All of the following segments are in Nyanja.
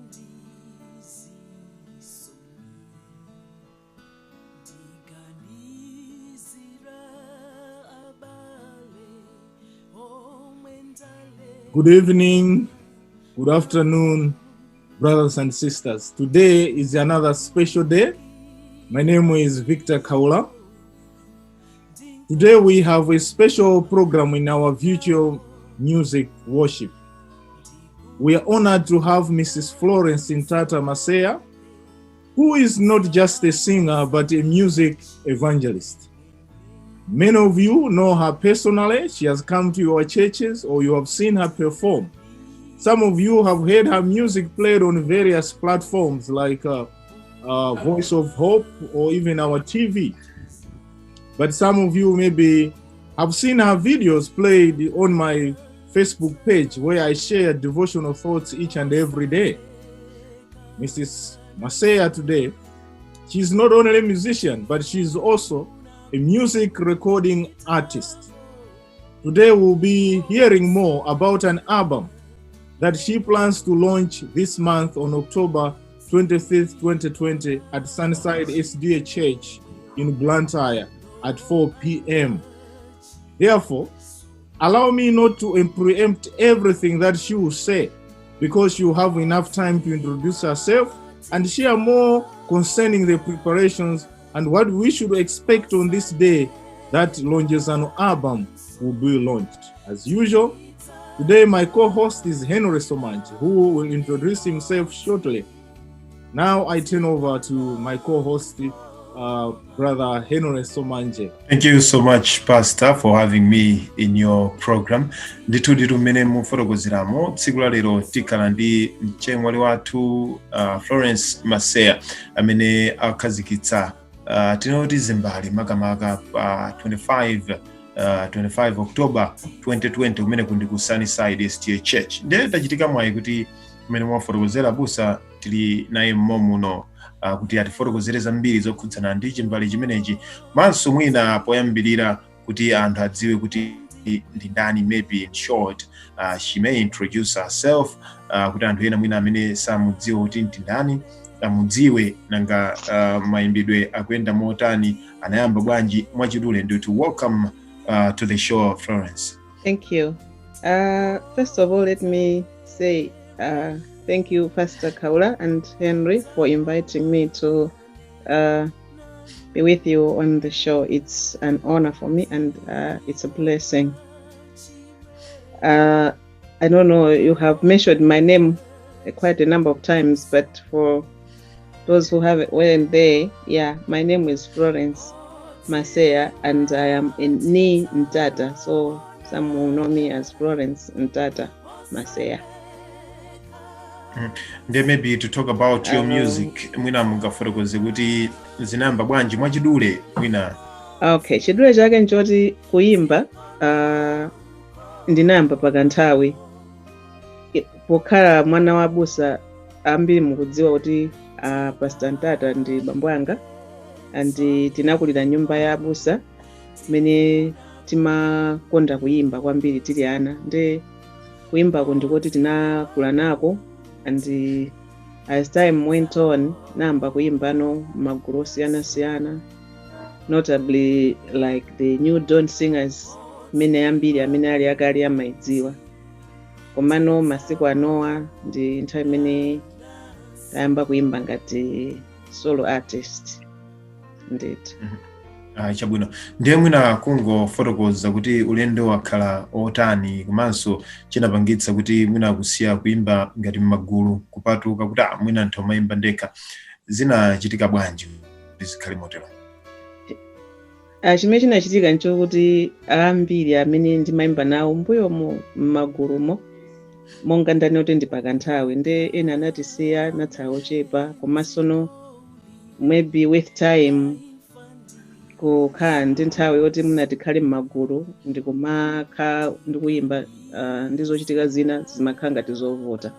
Ndizisoni ndiganizira abale omwe ndale. Good evening, good afternoon, brothers and sisters. Today is another special day. My name is Victor Kaula. Today we have a special program in our virtual music worship. We are honored to have Mrs. Florence Ntata Maseya, who is not just a singer but a music evangelist. Many of you know her personally. She has come to your churches or you have seen her perform. Some of you have heard her music played on various platforms like Voice of Hope or even our TV. But some of you maybe have seen her videos played on my Facebook page, where I share devotional thoughts each and every day. Mrs. Maseya today, she's not only a musician, but she's also a music recording artist. Today we'll be hearing more about an album that she plans to launch this month on October 25th, 2020 at Sunnyside SDA Church in Blantyre at 4 p.m. Therefore, allow me not to preempt everything that she will say, because she will have enough time to introduce herself and share more concerning the preparations and what we should expect on this day that Lonjezano album will be launched. As usual, today my co-host is Henry Somanje, who will introduce himself shortly. Now I turn over to my co-host, Brother Henry Somanje. Thank you so much, Pastor, for having me in your program. Ndithu nditu mmene mufotokozeramo, tsiku la lero tikhala ndi mchemwali wathu Florence Maseya, amene akhazikitsa tinoti zimbali makamaka pa 25 October 2020 kumene kundi ku Sunnyside SDA Church. Ndiye tachitika mwayi kuti mmene mwafotokozera busa, tili naye mmomuno kuti atifotokozere zambiri zokhudzana ndi chimbali chimenechi, manso mwina poyambirira kuti anthu adziwe kuti ndi ndani. Maybe in short, she may introduce herself kuti anthu ena mwina amene samudziwa kuti ndi ndani amudziwe. Nanga mayimbidwe akuyenda motani, anayamba bwanji? Mwachidule ndithu, welcome to the show, Florence. Thank you. First of all, let me say thank you, Pastor Kaula and Henry, for inviting me to be with you on the show. It's an honor for me and it's a blessing. I don't know, you have mentioned my name quite a number of times, but for those who haven't weren't there, yeah, my name is Florence Maseya and I am in Ni Ntata. So some will know me as Florence Ntata Maseya. Ndiye maybe to talk about your music, mwina mungafotokoze kuti zinayamba bwanji mwachidule mwina? Okay, chidule chake nchoti kuyimba ndinayamba pakanthawi. Pokhala mwana wa abusa, ambiri mukudziwa kuti Pastor Ntata ndi bambo anga, and tinakulira nyumba ya abusa imene timakonda kuyimba kwambiri tili ana. Nde kuyimbako ndikoti tinakula nako, and as time went on nayamba kuyimbano magulu osiyanasiyana, notably like the New Dawn Singers, imene ambiri amene ali akale amayidziwa. Komano masiku anowa ndi nthawi imene tayamba kuyimba ngati solo artist ndithu. Ah, chabwino. Ndiye mwina kungofotokoza kuti ulendo wakhala otani, komanso chinapangitsa kuti mwina kusiya kuimba ngati m'magulu, kupatuka kuti mwina anthu amayimba ndekha, zinachitika bwanji kuti zikhale motero? Ah, chimene chinachitika nchokuti ambiri amene ndimayimba nawo mbuyomo m'magulumo, monga ndani kuti ndi pakanthawi, nde ena anatisiya, natsala ochepa. Komanso maybe with time, kukhala ndi nthawi yoti muna tikhale m'magulu ndikumakha ndikuyimba ndi zochitika zina zimakhala ngati zovuta.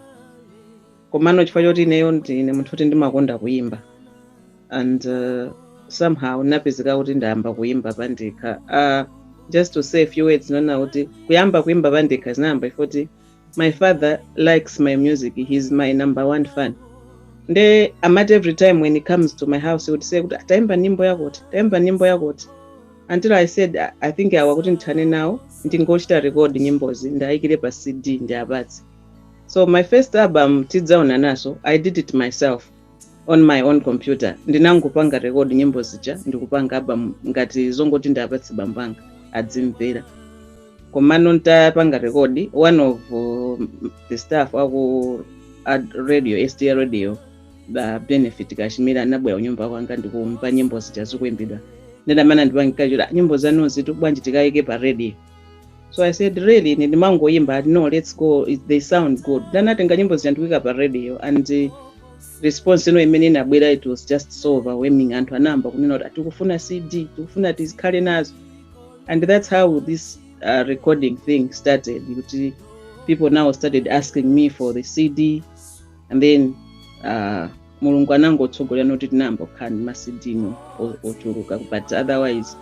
Komano chifukwa choti ineyo ndine munthu kuti ndimakonda kuyimba, and somehow napezeka kuti ndayamba kuyimba pandekha. Just to say a few words, nona kuti kuyamba kuyimba pandekha zinayamba ifoti My father likes my music. He's my number one fan. Nde amati every time when he comes to my house, he would say kuti, "Taimba nyimbo yakuti, taimba nyimbo yakuti," until I said, I think awa kuti ndithane nawo, ndingochita record nyimbozi, ndayikire pa CD, ndiapatse." So my first album, Tidzaona Naso, I did it myself on my own computer. Ndinangopanga record nyimbo zija, ndikupanga album ngati zongoti ndiapatse bambo anga adzimvera. Komano ntapanga record, one of the staff aku at radio, STA Radio, Benefit Kashimira, anabwera kunyumba kwanga ndikumva nyimbo zija zikuimbidwa. Ndinamana ndipangikachita nyimbo zanuzi, bwanji tikayike pa radio? So I said, "Really? Ine ndimangoyimba." "No, let's go. They sound good." Ndanatenga nyimbo zija ndikuyika pa radio and response ino imene inabwera, it was just so overwhelming. Anthu anayamba kunena kuti, "Tikufuna CD, tikufuna tizikhale nazo." And that's how this recording thing started, kuti people now started asking me for the CD. And then Mulungu anangotsogolera noti tinayamba kukhala ndi ma CD no ochuluka. But otherwise,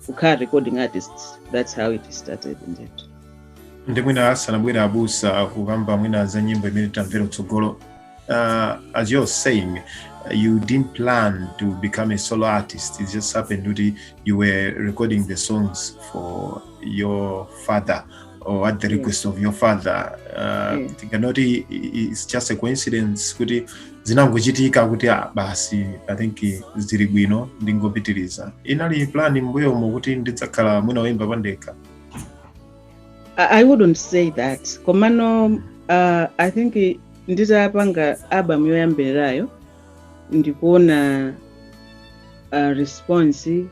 kukhala recording artist, that's how it started ndithu. Ndi mwina asanabwera abusa kukamba mwina za nyimbo imene tamvera kutsogolo, as you're saying, you didn't plan to become a solo artist. It just happened kuti you were recording the songs for your father or at the request of your father. Tinganoti it's just a coincidence kuti zinangochitika kuti, ah, basi, I think zili bwino, ndingopitiriza? Inali plan mbuyomo kuti ndidzakhala mwina woyimba pandekha? I wouldn't say that. Komano I think nditapanga album yoyambirirayo, ndikuona response,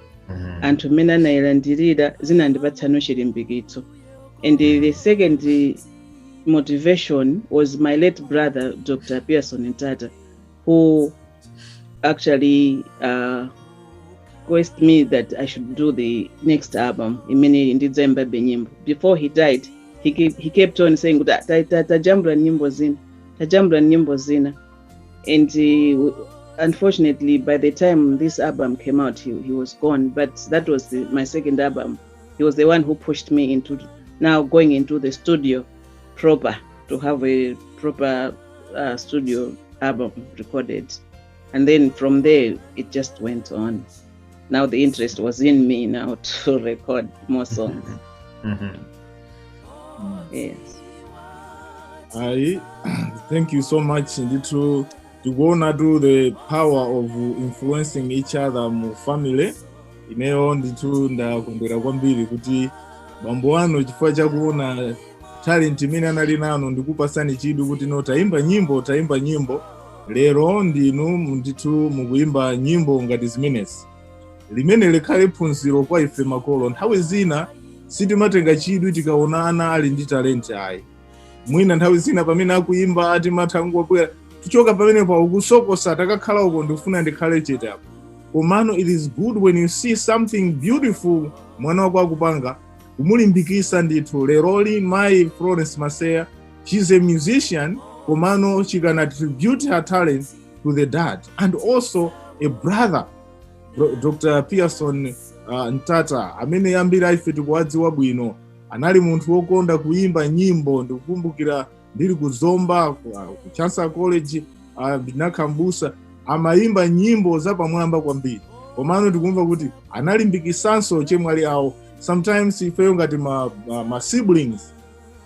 anthu mmene anayilandirira, zinandipatsano chilimbikitso. And the second motivation was my late brother, Dr. Pearson Ntata, who actually request me that I should do the next album imene ndidzaimbabe nyimbo. Before he died, he kept on saying kuti, "Tajambula nyimbo zina, tajambula nyimbo zina." And unfortunately, by the time this album came out, he was gone. But that was my second album. He was the one who pushed me into now going into the studio proper to have a proper studio album recorded. And then from there, it just went on. Now the interest was in me now to record more songs. Yes. Ayi, thank you so much. Ndithu tikuona tu the power of influencing each other mu family. Ineyo ndithu ndakondwera kwambiri kuti bambo anu, chifukwa chakuona talent imene anali nanu, ndikupasani chidwi kuti, "No, tayimba nyimbo, tayimba nyimbo." Lero ndinu ndithu mukuyimba nyimbo ngati zimenezi. Limene likhale phunziro kwa ife makolo. Nthawi zina sitimatenga chidwi tikaona ana ali ndi talent, ayi. Mwina nthawi zina pamene akuyimba atimatha ngobwera tichoka pamenepo, ukusokosa, takakhala uko, ndikufuna ndikhale chete apo. Komano it is good when you see something beautiful mwana wako akupanga, kumulimbikisa ndithu. Leroli mayi Florence Maseya, she's a musician, komano she can attribute her talent to the dad and also a brother, Dr. Pearson Ntata, amene ambiri ife tikuwadziwa bwino. Anali munthu wokonda kuyimba nyimbo. Ndikukumbukira ndili kuzomba ku Chancellor College, ndinakhambusa, amayimba nyimbo zapamwamba kwambiri. Komano tikumva kuti analimbikisanso chemwali awo. Sometimes ifeyo ngati ma siblings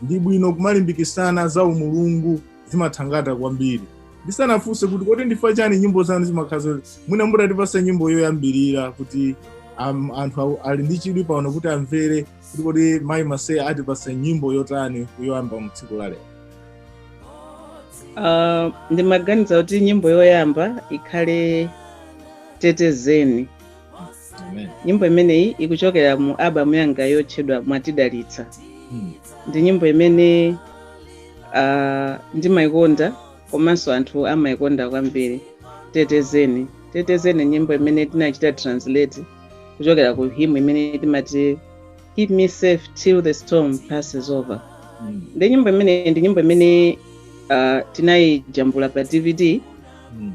ndi bwino kumalimbikisana za umulungu, zimathangata kwambiri. Ndisanafunse kuti kodi ndifa chani nyimbo zanu zimakhala, mwina mutatipasa nyimbo yoyambirira kuti anthu ali ndi chidwi pano kuti amvere kuti kodi mayi Maseya atipasa nyimbo yotani yoyamba mu tsiku la lero? Ndimaganiza kuti nyimbo yoyamba ikhale Tetezeni. Amen. Nyimbo imeneyi ikuchokera mu album yanga yotchedwa Mwatidalitsa. Ndi nyimbo imene ndimayikonda komanso anthu amayikonda kwambiri. Tetezeni, Tetezeni, nyimbo imene tinachita translate kuchokera ku hymn imene timati, "Keep me safe till the storm passes over." Ndi nyimbo imene tinayijambula pa DVD.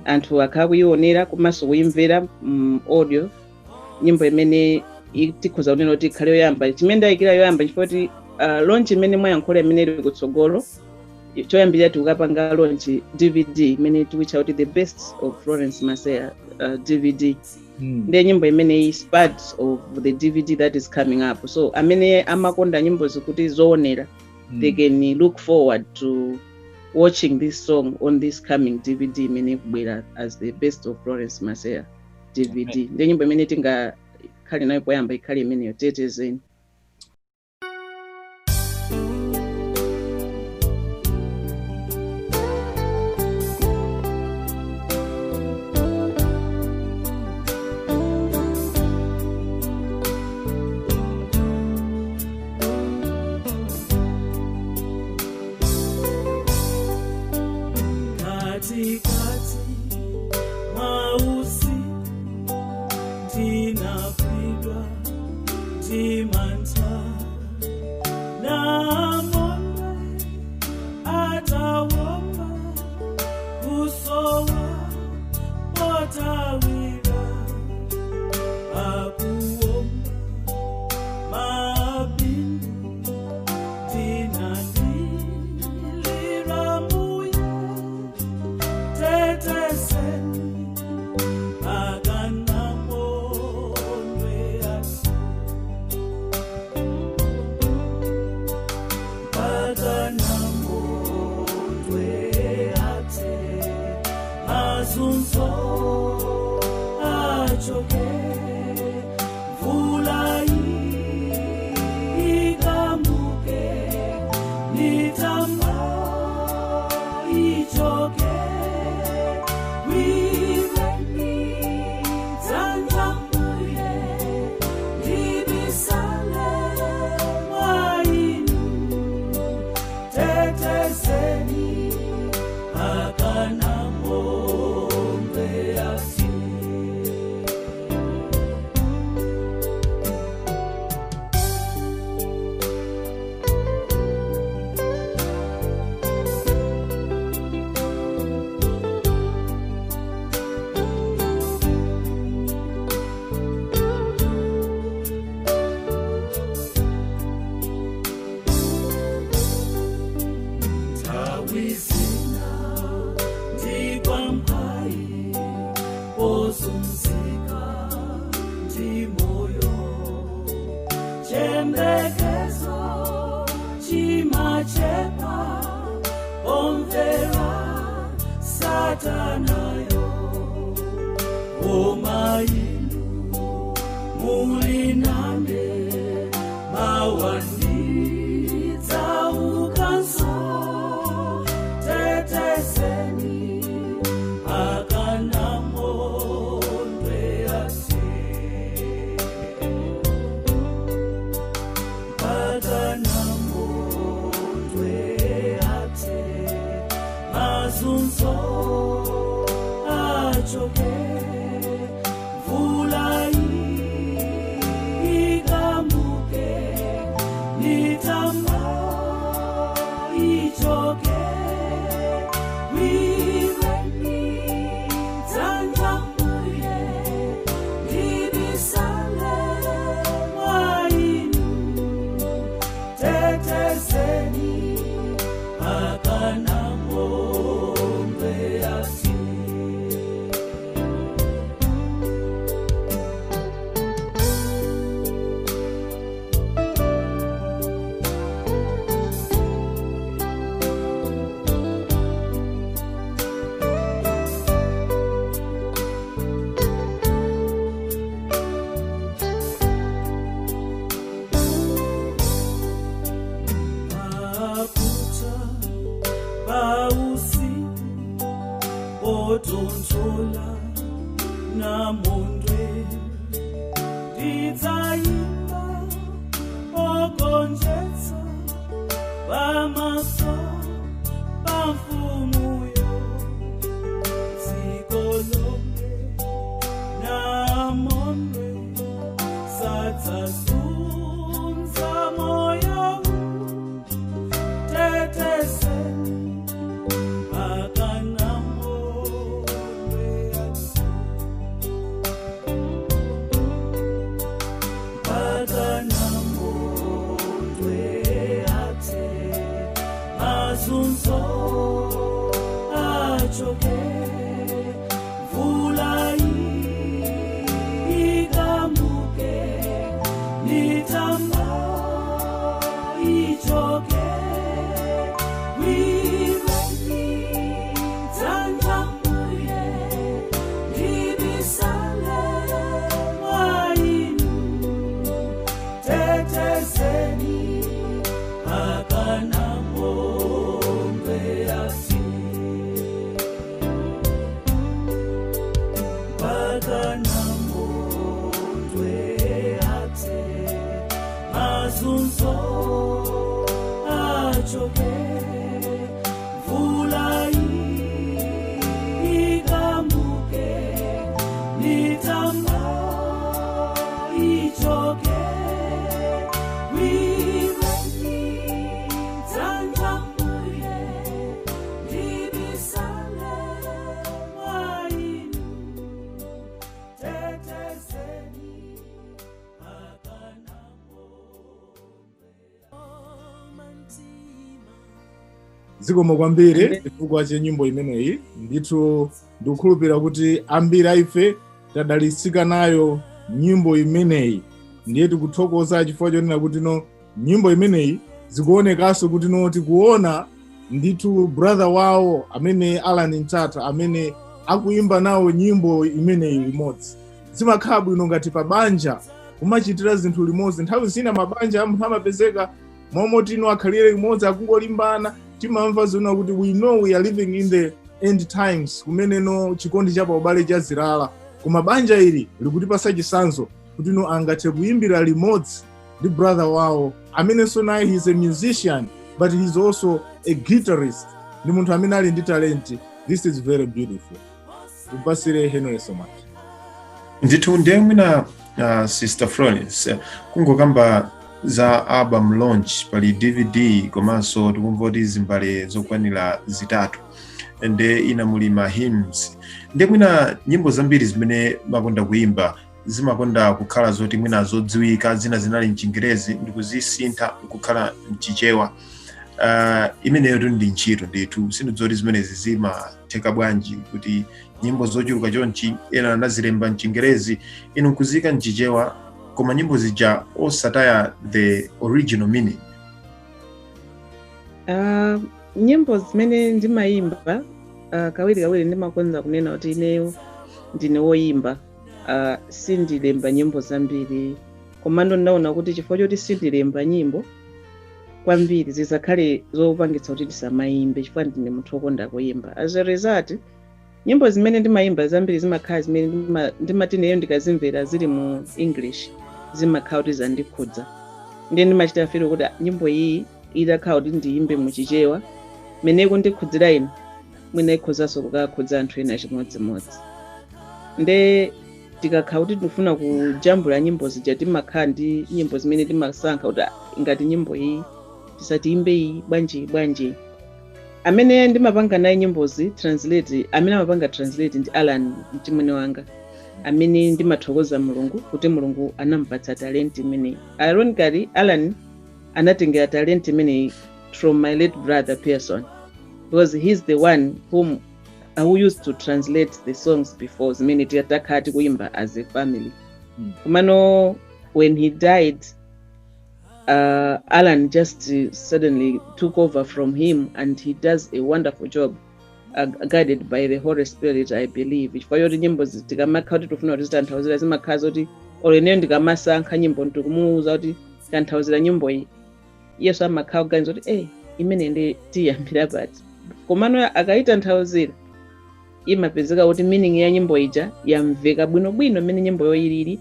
Anthu akhala kuyionera komanso kuyimvera audio. Nyimbo imene tikhoza kunena kuti ikhale yoyamba. Chimene ndayikira yoyamba chifukwa kuti launch imene mwayankhula imene ili kutsogolo. Choyambirira tikukapanga launch DVD imene tikuitcha kuti The Best of Florence Masea DVD. Ndiye nyimbo imene is part of the DVD that is coming up, so amene amakonda nyimbo zikuti zoonera, they can look forward to watching this song on this coming DVD imene ikubwera as The Best of Florence Masea DVD. Ndiye nyimbo imene tingakhale nayo poyamba ikhale imeneyo, Tetezeni. Katikati mwa usiku ndinapigwa ndi mantha, namondwe atawomba, kusowa pothawira, akuwomba mabingu, ndinalilira mbuye, tetezeni akanamondwe ase, akanamondwe ate, mazunzo achoke, mvula ikamuke, mitamba ichoke, wireni dzangambuye, ndibisale mwainu, tetezeni akanamondwe ati. Nthawi zina ndikwamphai pozunzika ndi moyo, chembekezo chimachepa, omvera satanayo, koma inu muli nane, mawandidzaukanso, tetezeni akanamondwe ate, akanamondwe ate, mazunzo achoke, mvula ikamuke, mitamba ichoke, wireni dzangambuye, ndibisale mwainu, tetezeni akanamondwe ati. Pakuta pausiku potonzola namondwe, ndidzaimba ogonjetsa pamaso pamfumuyo, dziko lomwe namondwe sadzazunza moyo, tetezeni akanamondwe ati, akanamondwe ate, mazunzo Mpaka namondwe athe, mazunzo achoke, mvula ikamuke, mitambo ichoke, gwireni dzanja Mbuye, ndibisale mwa inu, tetezeni mpaka namondwe mantima. Zikomo kwambiri chifukwa cha nyimbo imeneyi. Ndithu ndikukhulupirira kuti ambiri aife tadalitsika nayo nyimbo imeneyi. Ndiye tikuthokoza chifukwa chonena kuti no, nyimbo imeneyi zikuonekanso kuti no, tikuona ndithu brother wawo amene Alan Ntata amene akuimba nawo nyimbo imeneyi limodzi. Zimakhala bwino ngati pa banja kumachitira zinthu limodzi. Nthawi zina mabanja anthu amapezeka momotino akhalire limodzi akungolimbana. Timamva zona kuti we know we are living in the end times, kumeneno chikondi cha paubale chazilala, koma banja ili likutipasa chitsanzo kuti no, angathe kuyimbira limodzi ndi brother wawo amenenso naye he's a musician, but he's also a guitarist. Ndi munthu amene ali ndi talent. This is very beautiful. Kupasire Henry Somati. Ndithu, ndiye mwina Sister Florence, kungokamba za album launch, pali DVD komanso tikumva kuti zimbale zokwanira zitatu, nde ina muli ma hymns. Ndiye mwina nyimbo zambiri zimene makonda kuimba zimakonda kukhala zoti mwina zodziwika, zina zinali mchingerezi ndikuzisintha kukhala mchichewa. Imeneyo tu ndi ntchito ndithu. Sindidzoti zimenezi zimatheka bwanji kuti nyimbo zochuluka chonchi, ena anazilemba mchingerezi, inu nkuziyika mchichewa, koma nyimbo zija osataya the original meaning? Nyimbo zimene ndimayimba, kawiri kawiri ndimakonza kunena kuti ineyo ndine woyimba, sindilemba nyimbo zambiri. Komando ndaona kuti chifukwa choti sindilemba nyimbo kwambiri, zisakhale zopangitsa kuti ndisamayimbe, chifukwa ndine munthu wokonda kuyimba. As a result, nyimbo zimene ndimayimba zambiri zimakhala zimene ndimati ineyo ndikazimvera zili mu English zimakhala kuti zandikhudza. Ndiye ndimachita feel kuti nyimbo iyi itakhala kuti ndiyimbe muchichewa, mene kundikhudzira ine, mwina ikhozanso kukakhudza anthu ena chimodzimodzi. Nde tikakhala kuti tikufuna kujambula nyimbo zija, timakhala ndi nyimbo zimene timasankha kuti ngati nyimbo iyi tisatiyimbe, iyi bwanji bwanji. Amene ndimapanga naye nyimbozi translate, amene amapanga translate ndi Alan, mchimwene wanga, amene ndimathokoza Mulungu kuti Mulungu anampatsa talent imeneyi. Ironically, Alan anatengera talent imeneyi from my late brother Pearson, because he's the one who used to translate the songs before, zimene takhala tikuyimba as a family. Komano when he died, Alan just suddenly took over from him, and he does a wonderful job, guided by the Holy Spirit, I believe, chifukwa choti nyimbo tikamakhala kuti tifuna kuti zitanthauzira, zimakhala zoti olo ineyo ndikamasankha nyimbo ndikumuwuza kuti tanthauzira nyimbo iyi, yesu amakhala kuganiza kuti imene ndi tiyambira pati. Komano akayitanthauzira, imapezeka kuti meaning ya nyimbo ija yamveka bwinobwino mmene nyimbo yoyilili,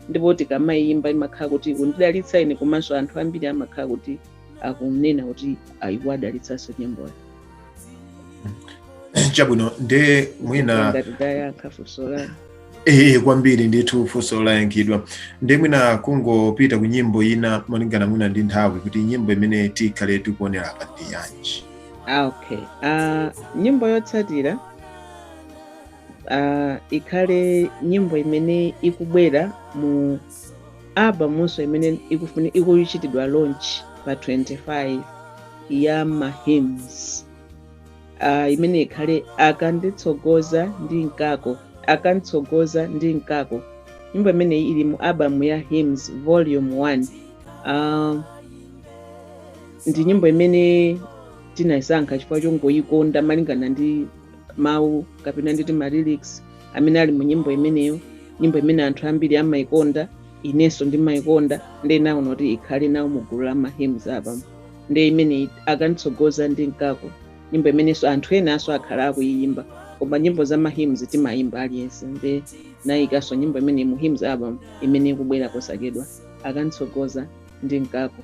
ndipo tikamayimba imakhala kuti kundidalitsa ine, komanso anthu ambiri amakhala kuti akunena kuti ayiwadalitsanso nyimboyo. Chabwino, nde mwina Ngati ndayankha funso lanu. Kwambiri ndithu, funso layankhidwa. Nde mwina kungopita ku nyimbo ina malingana mwina ndi nthawi, kuti nyimbo imene tikhale tikuonera apa ndi yanji? Okay, nyimbo yotsatira ikhale nyimbo imene ikubwera mu albumunso imene ikuchitidwa launch pa 25 ya ma hymns, imene ikhale "Akanditsogoza ndi Nkako". "Akanditsogoza ndi Nkako", nyimbo imeneyi ili mu album ya Hymns Volume 1. Ndi nyimbo imene tinayisankha chifukwa chongoyikonda malingana ndi mawu kapena nditi ma lyrics amene ali mu nyimbo imeneyo, nyimbo imene anthu ambiri amayikonda, inenso ndimayikonda. Ndi naona kuti ikhale nawo mu gulu la ma hymns album. Ndi imene "Akanditsogoza ndi Nkako", nyimbo imenenso anthu enanso akhala akuyiyimba. Koma nyimbo za ma hymns timayimba aliyense, nde nayikanso nyimbo imene mu hymns album imene ikubwera posachedwa, Akanditsogoza Ndinkako.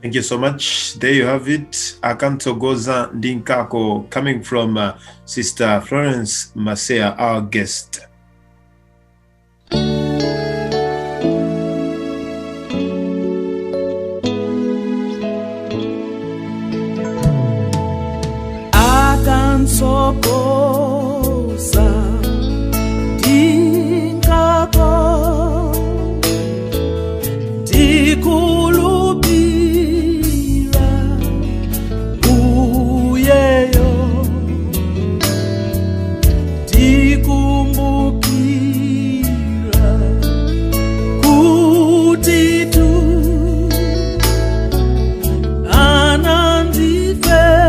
Thank you so much. There you have it. Akanditsogoza Ndinkako, coming from Sister Florence Masea, our guest. Akanditsogoza ndinkako, ndikhulupira uyeyo, ndikumbukira kuti tu anandifera.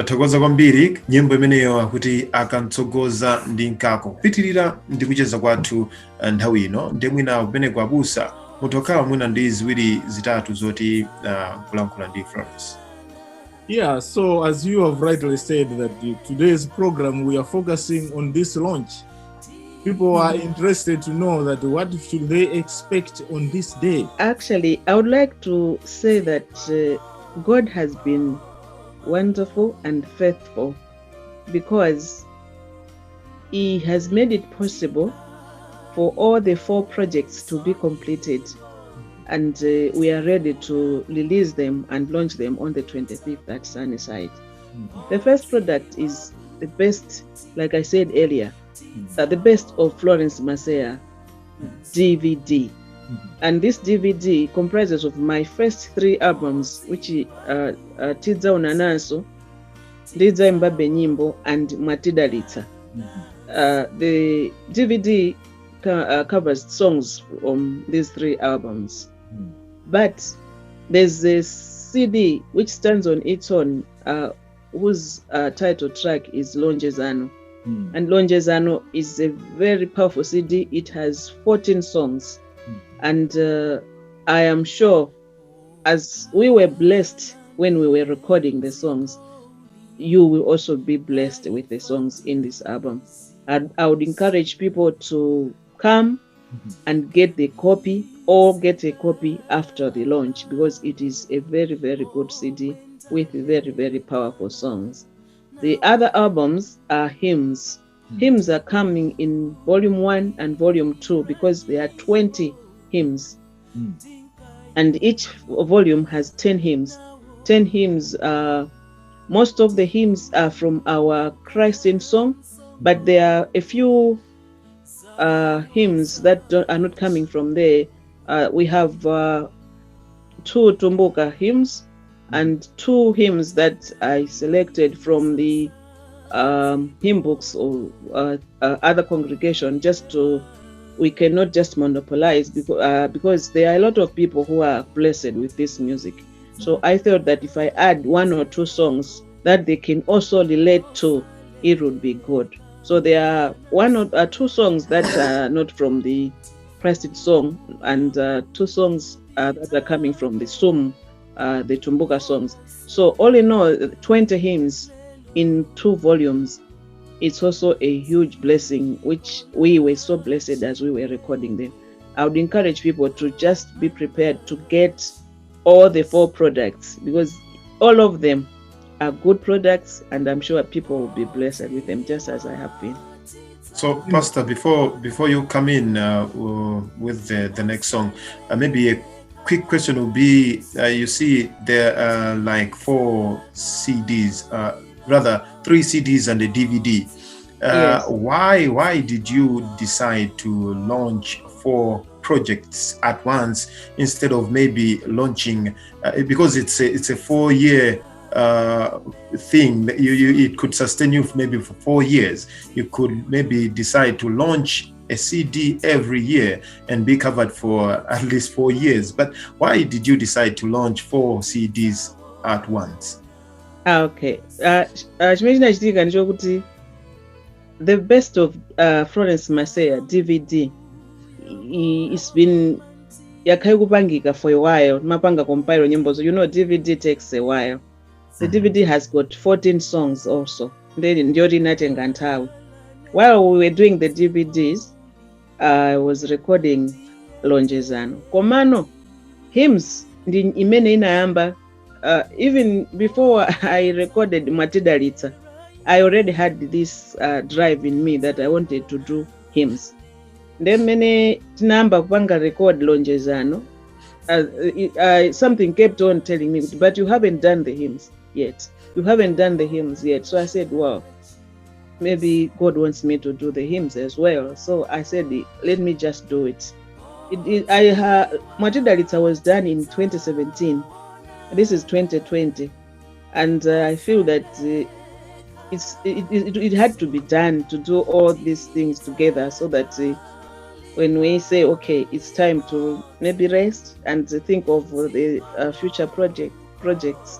Tathokoza kwambiri. Nyimbo imeneyo akuti "Akantsogoza ndi Nkako". Pitirira ndi kucheza kwathu nthawi ino, ndi mwina kumene abusa mutokhala mwina ndi ziwiri zitatu zoti kulankhula ndi Florence. Yeah, so as you have rightly said that today's program, we are focusing on this launch. People are interested to know that what should they expect on this day? Actually, I would like to say that God has been wonderful and faithful because He has made it possible for all the four projects to be completed. And we are ready to release them and launch them on the 25th at Sunnyside. The first product is the best, like I said earlier, the best of Florence Masea DVD. And this DVD comprises of my first three albums, which "Tidzaonananso", "Ndidzaimbabe Nyimbo", and "Mwatidalitsa". The DVD covers songs from these three albums. But there's a CD which stands on its own, whose title track is "Lonjezano". And "Lonjezano" is a very powerful CD. It has 14 songs. And I am sure, as we were blessed when we were recording the songs, you will also be blessed with the songs in this album. And I would encourage people to come and get the copy or get a copy after the launch, because it is a very, very good CD with very, very powerful songs. The other albums are hymns. Hymns are coming in volume 1 and volume 2 because there are 20 hymns. And each volume has 10 hymns. 10 hymns, most of the hymns are from our Christ in Song, but there are a few hymns that are not coming from there. We have two Tumbuka hymns and two hymns that I selected from the hymn books or other congregation, just to we cannot just monopolize because there are a lot of people who are blessed with this music. So I thought that if I add one or two songs that they can also relate to, it would be good. So there are one or two songs that are not from the Christ in Song, and two songs that are coming from the Sum, the Tumbuka songs. So all in all, 20 hymns in two volumes. It's also a huge blessing, which we were so blessed as we were recording them. I would encourage people to just be prepared to get all the four products, because all of them are good products, and I'm sure people will be blessed with them just as I have been. So, Pastor, before you come in with the next song, maybe a quick question would be: you see, there are like four CDs, rather three CDs and a DVD. Yes. Why did you decide to launch four projects at once instead of maybe launching because it's a 4-year thing that you it could sustain you maybe for 4 years? You could maybe decide to launch a CD every year and be covered for at least 4 years. But why did you decide to launch four CDs at once? Ah, okay. Chimene chinachitika ndichokuti the best of Florence Masea DVD it's been yakhala ikupangika for a while, mapanga compile nyimbozo. DVD takes a while. The DVD has got 14 songs also, then ndiyoti inatenga nthawi. While we were doing the DVDs, I was recording "Lonjezano". Komano hymns ndi imene inayamba. Even before I recorded "Mwatidalitsa", I already had this drive in me that I wanted to do hymns. Then mmene tinayamba kupanga record "Lonjezano", something kept on telling me, "But you haven't done the hymns yet. You haven't done the hymns yet." So I said, "Well, maybe God wants me to do the hymns as well." So I said, "Let me just do it." "Mwatidalitsa" was done in 2017. This is 2020. And I feel that it had to be done to do all these things together so that when we say, okay, it's time to maybe rest and to think of the future projects,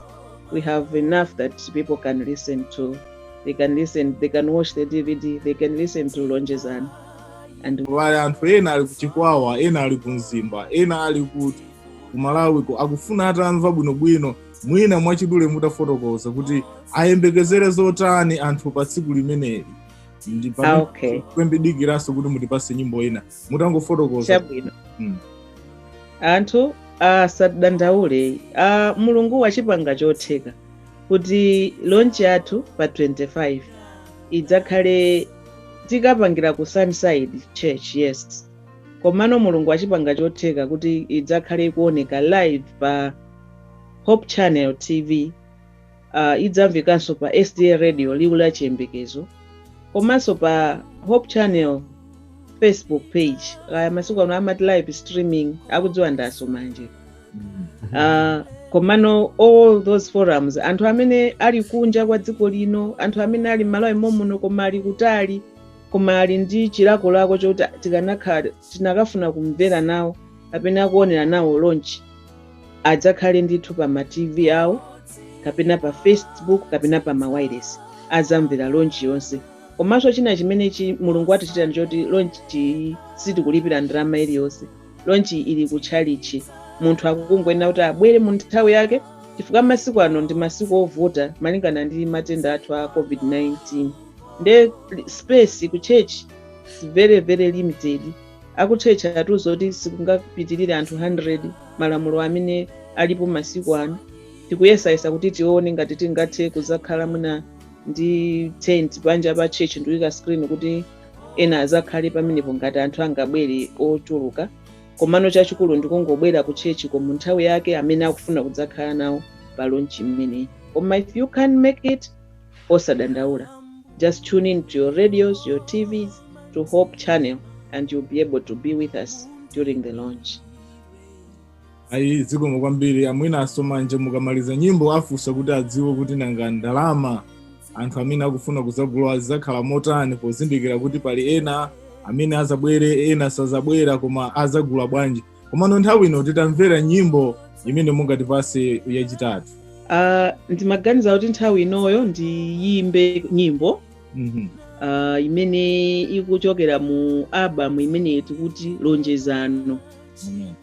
We have enough that people can listen to. They can listen, they can watch the DVD, they can listen to Lonjezano. And Pali anthu ena ali kuchikwawa, ena ali ku Mzimba, ena ali ku Malawiko, akufuna atamva bwinobwino. Mwina mwachidule mutafotokoza kuti ayembekezere zotani anthu pa tsiku limeneli, ndi Ah, okay. kwembidikiranso kuti mutipase nyimbo ina mutangofotokoza. Chabwino. Anthu asadandaule. Mulungu wachipanga chotheka kuti launch yathu pa 25 idzakhale tikapangira ku Sunnyside Church, yes, komano Mulungu wachipanga chotheka kuti idzakhale ikuoneka live pa Hope Channel TV, idzamvekanso pa SDA Radio Liwu la Chiyembekezo, komanso pa Hope Channel Facebook page. Kaya masiku ano amati live streaming, akudziwa ndaso manje. Komano all those forums, anthu amene ali kunja kwa dziko lino, anthu amene ali m'Malawi momuno koma ali kutali, koma ali ndi chilakolako chokuti tikanakhala tinakafuna kumvera nawo kapena kuonera nawo launch, adzakhale ndithu pa ma TV awo kapena pa Facebook kapena pa ma wireless, adzamvera launch yonse. Komanso china chimene Mulungu atichita ndichoti launch sitikulipira ndalama iliyonse. Launch ili ku tchalichi, munthu akukungoyenera kuti abwere mu nthawi yake, chifukwa masiku ano ndi masiku ovuta malingana ndi matenda athu a COVID-19, nde space ku church is very very limited. Aku church atiuza kuti sikungapitirire anthu 100, malamulo amene alipo masiku ano. Tikuyesayesa kuti tione ngati tingathe kuzakhala mwina ndi tent panja pa church ndikuyika screen kuti ena azakhale pamenepo ngati anthu angabwere ochuluka. Komano chachikulu ndikungobwera ku church mu nthawi yake, amene akufuna kudzakhala nawo pa launch imeneyi. Koma if you can make it, osadandaula, just tune in to your radios, your TVs, to Hope Channel, and you'll be able to be with us during the launch. Ayi, zikomo kwambiri. Amwinaso manje mukamaliza nyimbo afunsa kuti adziwe kuti nanga ndalama anthu amene akufuna kuzagula azakhala motani, pozindikira kuti pali ena amene azabwere, ena sazabwera, koma azagula bwanji? Komano nthawi ino titamvera nyimbo imene mungatipase yachitatu. Ndimaganiza kuti nthawi inoyo ndiyimbe nyimbo imene ikuchokera mu album imene tikuti Lonjezano. Amen.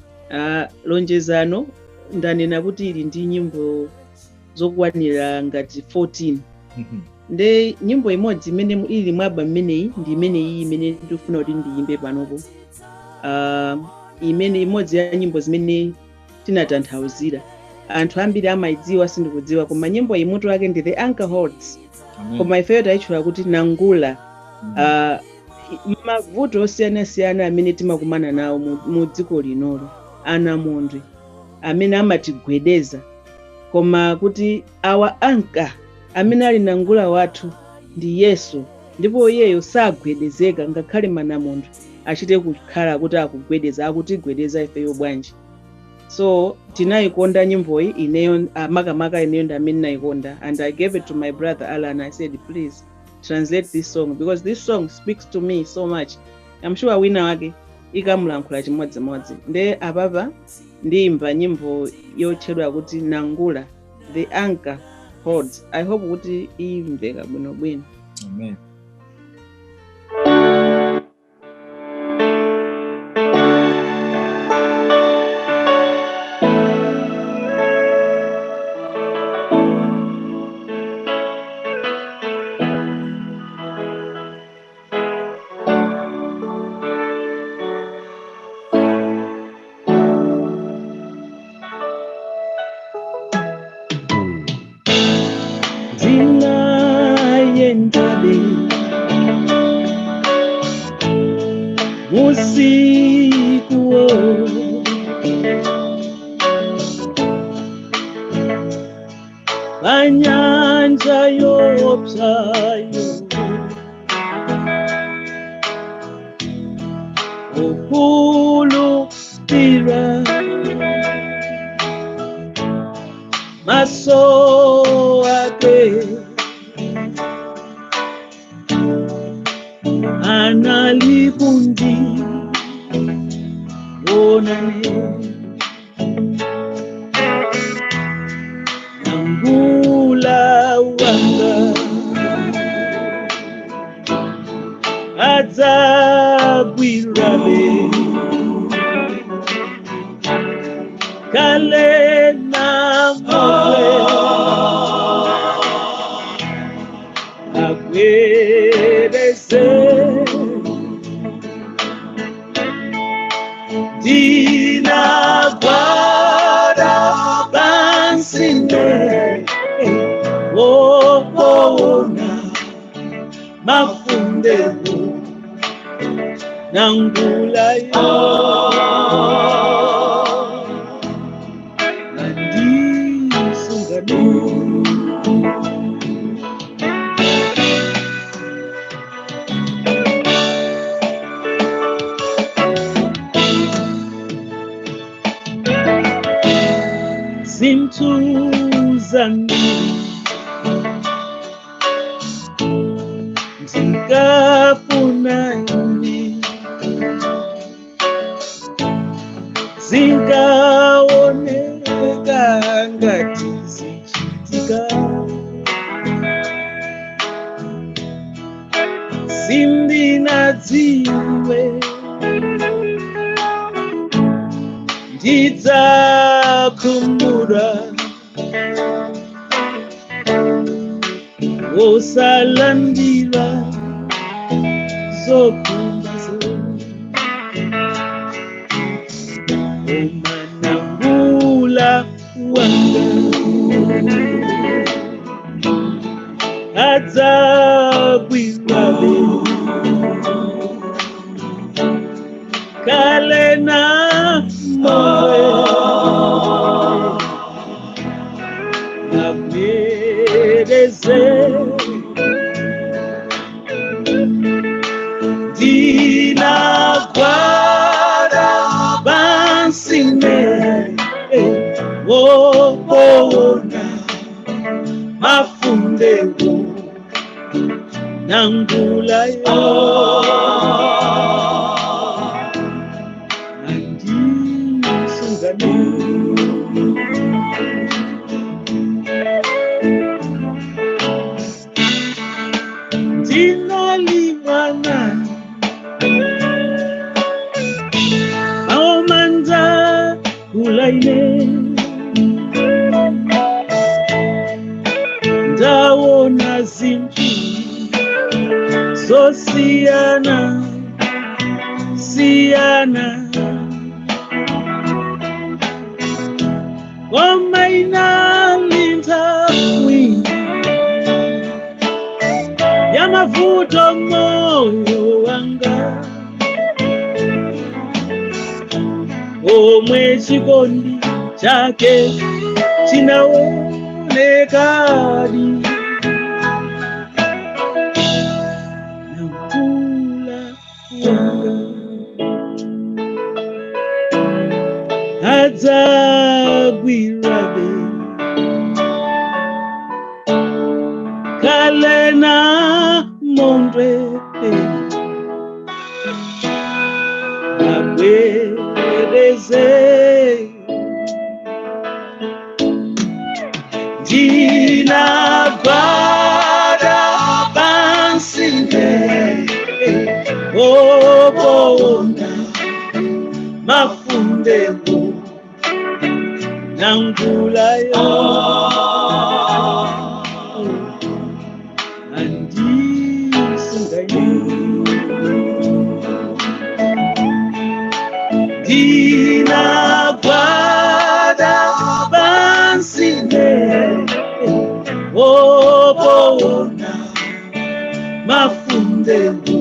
Lonjezano ndanena kuti ili ndi nyimbo zokwanira ngati 14. Nde nyimbo imodzi imene ili mwa album imeneyi ndi imeneyi imene ndikufuna kuti ndiyimbe panopo, imene imodzi ya nyimbo zimene tinatanthauzira. Anthu ambiri amayidziwa, sindikudziwa, koma nyimbo iyi mutu wake ndi The Anchor Holds. Amen. Koma ifeyo tayitchula kuti Nangula. Mavuto osiyanasiyana amene timakumana nawo mu dziko linolo, anamondwe amene amatigwedeza, koma kuti our anchor amene ali nangula wathu ndi Yesu, ndipo iyeyo sagwedezeka ngakhale manamondwe achite kukhala kuti akugwedeza, akutigwedeza ifeyo bwanji. So tinayikonda nyimboyi, ineyo, makamaka ineyo ndi amene nayikonda, and I gave it to my brother Alan. I said, "Please translate this song because this song speaks to me so much." I'm sure wina wake ikamulankhula chimodzimodzi. Nde apapa ndiyimba nyimbo yotchedwa kuti Nangula, The Anchor Holds. I hope kuti imveka bwinobwino. Amen. Ndinayendabe usikuwo, panyanja yoopsayo, okhulupira maso ake analikundi onane. Nangula. Adzagwirabe kale na mowe agwedeze ndinagwada pansine woona mafundewo nangulayo nandisungane. Zinthu zambiri ndingafuna ine zingaoneka ngati zichitika sindinadziwe ndidzakumbura wosalandira zokumbazo umanangula wanga adzagwirabe kale na mowe agwedeze ndinagwada pansine woona mafundewo nangulayo nandisungane. Ndinalimwana aomanza kulaine ndaona zinthu zosiyana siyana koma inalinthawi yamavuto moyo wanga omwe chikondi chake chinaonekadi namkula wanga adzagwirabe kale na mondwe agwedeze ndinagwada pansine obona mafundewo nangulayo andisungaye ndinagwada pansine obona mafundewo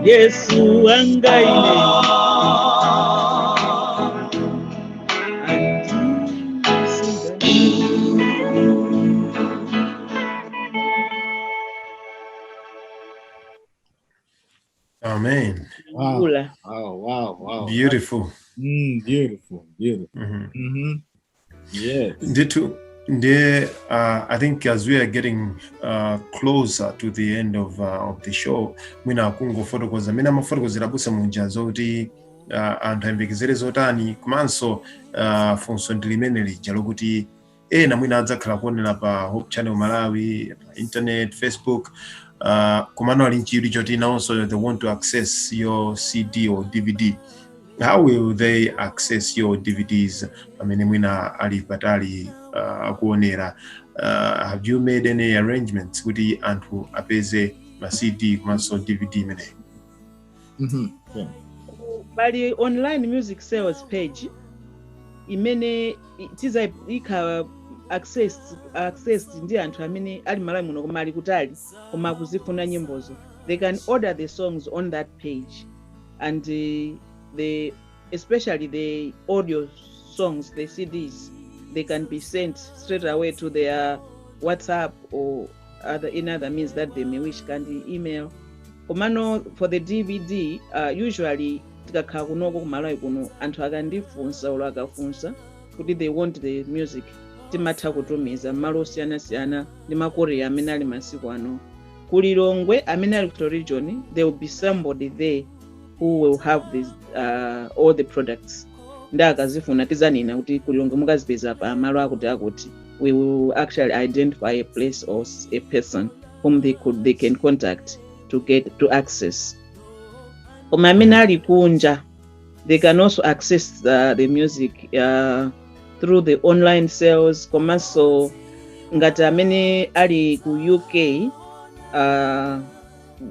Yesu angaine Amen. Wow. Kula. Wow. Beautiful. Beautiful, beautiful. Yes. Ndithu, ndiye, I think as we are getting closer to the end of the show, mwina akungofotokoza amene amafotokozera abusa muja zoti anthu ayembekezere zotani, komanso funso ndi limene lija lokuti ena mwina adzakhala kuonera pa Hope Channel Malawi, pa internet, Facebook, Komano ali nchidwi choti nawonso they want to access your CD or DVD. How will they access your DVDs pamene mwina ali patali akuonera? Have you made any arrangements kuti anthu apeze ma CD komanso DVD imeneyi? Yeah. Pali online music sales page imene tiza ikha access ndi anthu amene ali Malawi muno koma ali kutali koma akuzifuna nyimbozo. They can order the songs on that page, and the especially the audio songs, the CDs, they can be sent straight away to their WhatsApp or other in other means that they may wish, can the email. Komano for the DVD, usually tikakhala kunoko kuMalawi kuno, anthu akandifunsa olo akafunsa kuti they want the music, timatha kutumiza malo osiyanasiyana ndi ma courier amene ali masiku ano. KuLilongwe, amene ali ku region, there will be somebody there who will have this, all the products. Ndi akazifuna tizanena kuti kuLilongwe mukazipeza pa malo akuti akuti. We will actually identify a place or a person whom they can contact to get to access. Koma amene ali kunja, they can also access the music through the online sales. Komanso ngati amene ali ku UK,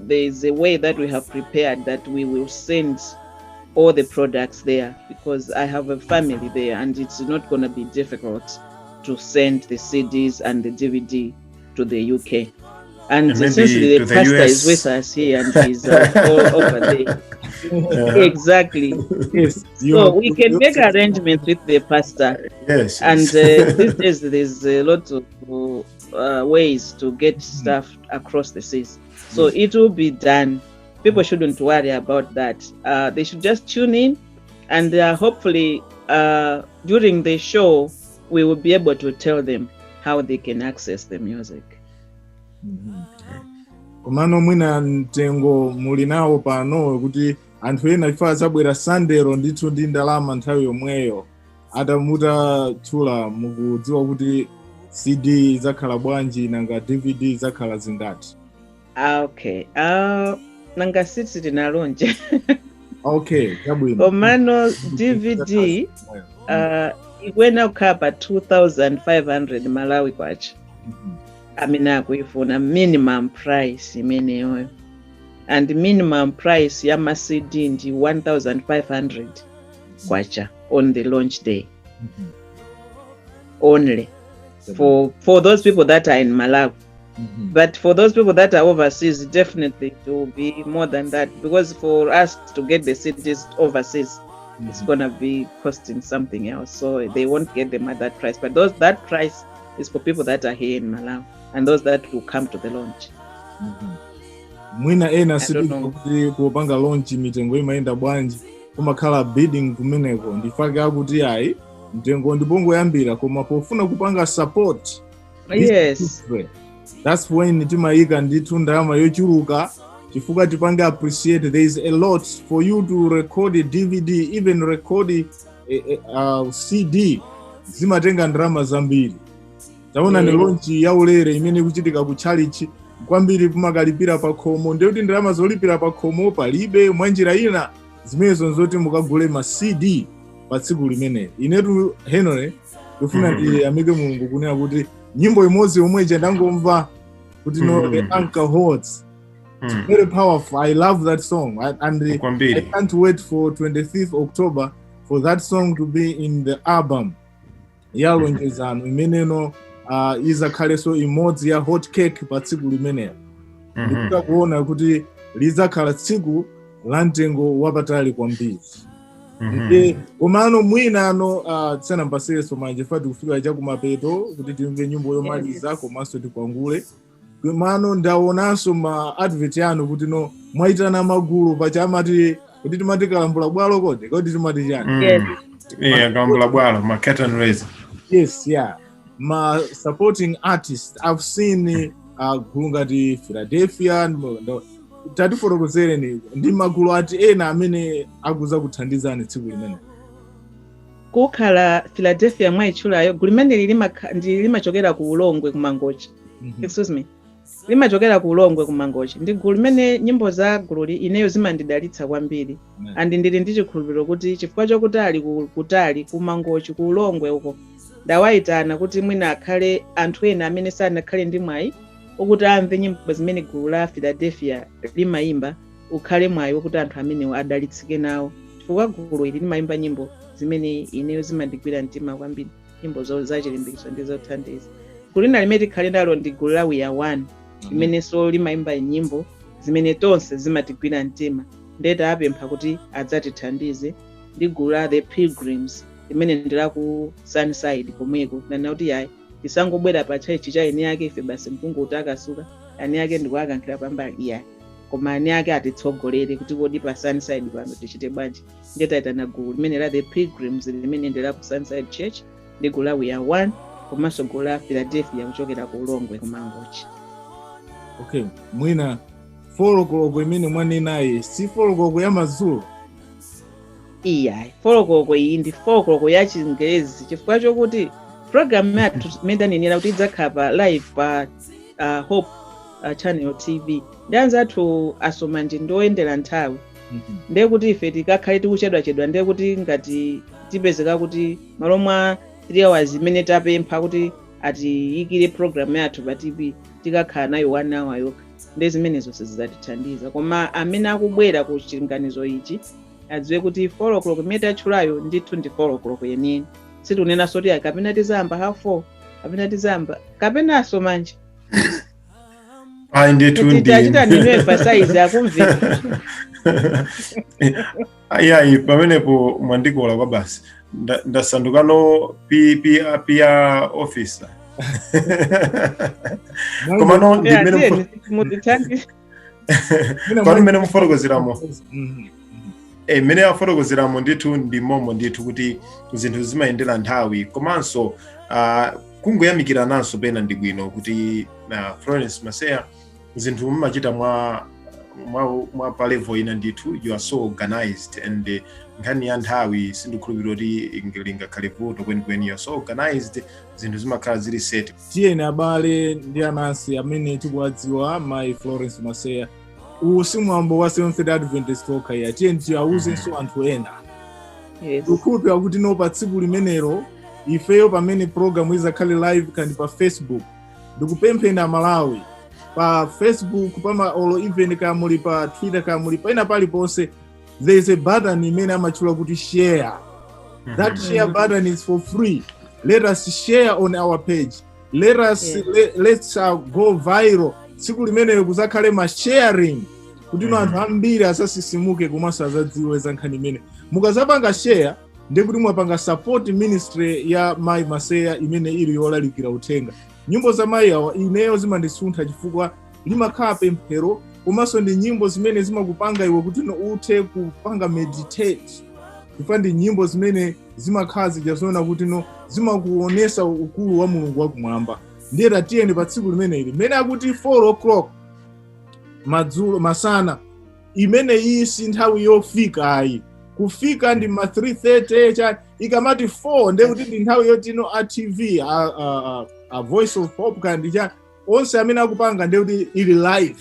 there is a way that we have prepared that we will send all the products there, because I have a family there and it's not going to be difficult to send the CDs and the DVD to the UK. And And maybe since the to the pastor US. Is with us here and he's all over there. Exactly. Yes. So we can make arrangements with the pastor. And these days there's a lot of ways to get stuff across the seas. So it will be done. People shouldn't worry about that. They should just tune in, and hopefully during the show, we will be able to tell them how they can access the music. Komano mwina mtengo muli nawo pano kuti anthu ena ife azabwera Sundaylo ndithu ndi ndalama nthawi yomweyo atamutatchula, mukudziwa kuti CD idzakhala bwanji, nanga DVD idzakhala zingati? Ah, okay. Nanga siti tinalonje. Okay, chabwino. Komano DVD ikuyenera kukhala pa 2500 Malawi kwacha amene akuifuna, minimum price imeneyoyo, and minimum price ya ma CD ndi 1500 kwacha on the launch day only for those people that are in Malawi. But for those people that are overseas, definitely it will be more than that, because for us to get the CDs overseas, it's gonna be costing something else. So they won't get them at that price. But those that price is for people that are here in Malawi and those that will come to the launch. Mwina ena I don't know. Kuti kupanga launch mitengo imayenda bwanji, kumakhala bidding kumeneko, ndifake akuti ayi, mtengo ndibongoyambira, koma pofuna kupanga support this ministry, that's when timayika ndithu ndalama yochuluka chifukwa tipange appreciate there is a lot for you to record a DVD, even record a CD, zimatenga ndalama zambiri. Taona ni launch yaulere imene ikuchitika ku chalichi, kwambiri kumakalipira pa khomo, ndikuti ndalama zolipira pa khomo palibe. Mwanjira ina zimenezo nzoti mukagule ma CD pa tsiku limeneli. Inetu Henry ndifuna ndiyamike Mulungu kunena kuti nyimbo imodzi yomwe ija ndangomva kuti no, the anchor holds. Very powerful. I love that song and I Kwambiri. Can't wait for 25th October for that song to be in the album ya Lonjezano imeneno izakhalenso imodzi ya hot cake pa tsiku limenelo. Ndikuta kuona kuti lidzakhala tsiku la mtengo wapatali kwambiri. Ndiye komano mwina ano tisanambasireso manje fati kufika chakumapeto kuti timve nyimbo yomaliza komanso tikwangule, komano ndaonanso ma advert yanu kuti no, mwayitana magulu pachamati kuti timati kalambula bwalo kodi kodi timati chani? Yes. Yeah, kalambula bwalo, ma curtain raiser. Yes, yeah, ma supporting artists. I've seen gulu ngati Philadelphia. Tatifotokozereni ndi magulu ati ena amene akuza kuthandizani tsiku limene. Kukhala Philadelphia mwayitchulayo, gulu limene ndi limachokera ku Ulongwe, ku Mangochi. Excuse me. Limachokera ku Ulongwe, ku Mangochi. Ndi gulu limene nyimbo za gululi ineyo zimandidalitsa kwambiri. Amen. And ndili ndi chikhulupiriro kuti chifukwa chokuti ali kutali ku Mangochi, ku Ulongwe uko, ndawayitana kuti mwina akhale anthu ena amene sanakhale ndi mwayi okuti amve nyimbo zimene gulu la Philadelphia limayimba, ukhale mwayi wokuti anthu amenewo adalitsike nawo, chifukwa gulu ili limayimba nyimbo zimene ineyo zimandigwira mtima kwambiri, nyimbo zachilimbikitso ndi zothandiza. Gulu lina limene tikhale nalo ndi gulu la We Are One, limenenso limayimba nyimbo zimene tonse zimatigwira mtima. Ndeta apempha kuti adzatithandize. Ndi gulu la The Pilgrims limene ndi la ku Sunnyside komweko. Nana kuti yayi, tisangobwera pa tchechi cha eni yake ife basi mkunguti akasuka ani yake ndikuakankhira pambali, iyayi, koma ani ake atitsogolere kuti kodi pa Sunnyside pano tichite bwanji. Ndetayitana gulu limene la The Pilgrims limene ndi la ku Sunnyside Church, ndi gulu la We Are One, komanso gulu la Philadelphia kuchokera ku Ulongwe, ku Mangochi. Okay, mwina 4 koloko imene mwanenayi si 4 koloko ya madzulo? Iyayi, 4 koloko iyi ndi 4 koloko ya Chingerezi, chifukwa chokuti program yathu imene tanenera kuti idzakhala pa live pa Hope Channel TV, ndi anzathu asomanje ndi oyendera nthawi. Ndiye kuti ife tikakhale tikuchedwachedwa, ndiye kuti ngati tipezeka kuti malo mwa 3 hours imene tapempha kuti atiyikire program yathu pa TV, tikakhala nayo 1 hour yokha. Ndiye zimenezo sizidzatithandiza. Koma amene akubwera ku chilinganizo ichi adziwe kuti 4 o'clock imene tatchulayo ndithu ndi 4 o'clock yeniyeni. Sitikunenanso kuti kapena tizayamba half 4, kapena tizayamba kapenanso manje. Ayi ndithu, ndi Tachita ninu emphasize, akumvera. Ayi, pamenepo mwandikola kwa basi. Ndasandukano PR officer, komano ndi mmene Mutithandize. Kwanu mmene mufotokozeramo, mmene afotokozeramo ndithu ndi momo ndithu kuti zinthu zimayendera nthawi. Komanso kungoyamikirananso pena ndi bwino kuti Florence Maseya, zinthu mumachita mwa pa level ina ndithu. You are so organized and nkhani ya nthawi sindikhulupirira kuti lingakhale vuto kwenikweni. You are so organized, zinthu zimakhala zili set. Tiyeni abale ndi anansi amene tikuwadziwa mayi Florence Maseya, uwu si mwambo wa Seventh Day Adventist okha iya, tiyeni tiawuzenso anthu ena. Tikukhulupirira kuti no, pa tsiku limenelo ifeyo pamene program izakhale live kandi pa Facebook, ndikupempheni Amalawi pa Facebook pama olo even kaya muli pa Twitter, kaya muli paina paliponse, there is a button imene amatchula kuti share. That share button is for free. Let us share on our page. Let us let's go viral. Tsiku limeneyo kuzakhale ma sharing kuti no anthu ambiri asasisimuke komanso azadziwe za nkhani imene. Mukazapanga share, ndiye kuti mwapanga support ministry ya mayi Maseya imene ili yolalikira uthenga. Nyimbo za mayi awa ineyo zimandisuntha chifukwa limakhala pemphero, komanso ndi nyimbo zimene zimakupanga iwe kuti no uthe kupanga meditate, chifukwa ndi nyimbo zimene zimakhala zija zoona kuti no zimakuonesa ukulu wa Mulungu wakumwamba. Ndiye tatiyeni pa tsiku limeneli mmene akuti 4 o'clock madzulo, masana, imene iyi si nthawi yofika ayi. Kufika ndi ma 3:30 cha ikamati 4, ndiye kuti ndi nthawi yotino a TV, a Voice of Hope kandi cha onse amene akupanga, ndiye kuti ili live.